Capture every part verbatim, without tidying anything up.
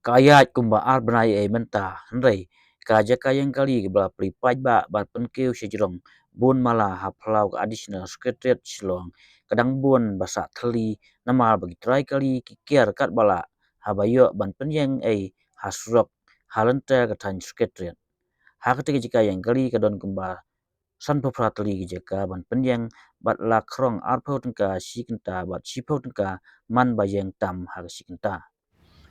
Ka ïaid kumba ar bnai ei mynta, hynrei ka jaka ïeng kali kaba la plie paidbah bad pynkiew shajrong bun mala ha phyllaw ka Additional Secretariat Shillong ka dang bun ba sah thylli, namar ba ki trai kali ki kiar katba lah haba ïoh ban pynïeng ei ha surok ha lynter ka thaiñ Secretariat. Ha katei ka jaka ïeng kali ka don kumba sanphew phra tylli ki jaka ban pynïeng, bad la khrong arphew tyngka shi kynta bad shiphew tyngka man ba ïeng tam ha ka shi kynta.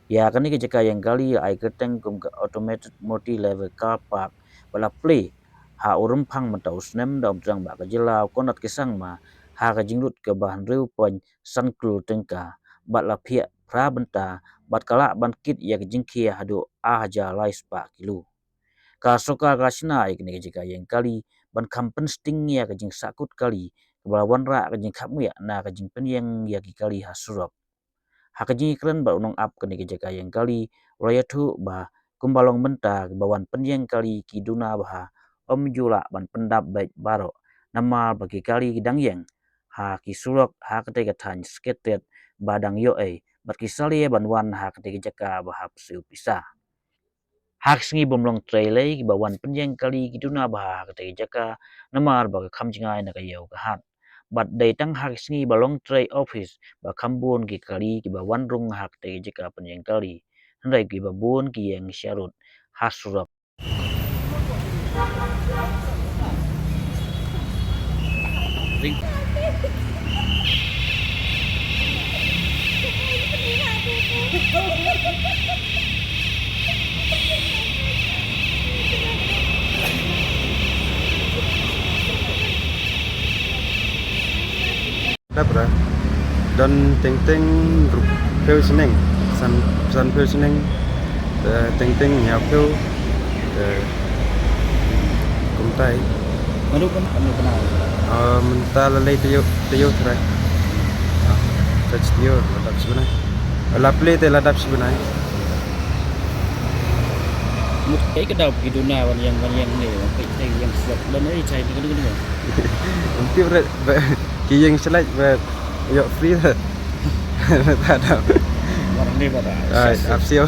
Ïa kane ka jaka ïeng kali la ai kyrteng kum ka Automated Multi-Level Car Park, bad la plie ha u Rymphang mynta u snem da u Myntri Rangbah ka jylla u Conrad K Sangma ha ka jinglut kaba hynriew point san klur tyngka, bad la phiah phra bynta, bad ka lah ban kit ïa ka jingkhia haduh ar hajar lai spah kilo. Ka sorkar ka la shna ïa kane ka jaka ïeng kali ban kham pynsting ïa ka jingsahkut kali kaba la wanrah ka jingkhapngiah na ka jingpynïeng ïa ki kali ha surok. Ha ka jingïakren bad u nongap kane ka jaka ïeng kali, u la ïathuh ba kumba long mynta kiba wan pynïeng kali ki duna bha, ym ju lah ban pyndap beit baroh, namar ba ki kali ki dang ïeng ha ki surok ha katei ka thaiñ Secretariat ba dang ïoh ei, bad ki salia ban wan ha katei ka jaka ba hap siew pisa. Ha ki sngi bym long trei lei kiba wan pynïeng kali ki duna bha ha katei ka jaka, namar ba ka kham jngai na ka ïew ka hat. Bad dei tang ha ki sngi ba long trei office ba kham bun ki kali kiba wan rung ha katei ka jaka pynïeng kali, hynrei kiba bun ki ïeng sharud ha surok. Dap ra. Don teng teng ruh phew shneng. San, san phew shneng. Te teng teng hynñiew phew. Te kumtai. Manu kan, manu kan. Ah, mynta la lei taïew, taïew trai. Ah, touch taïew, la dap shi bnai. La plie te la dap shi bnai. Mut kai ka dau ki duna wan ïeng, wan ïeng ne, wan kai kai ïeng slap. Don ei chai ni, ni, ni. Ym tip re, ba, ki ïeng slap, ba, ïoh free te. Ta dau. Wan ne ba ta. Ai, ap siew.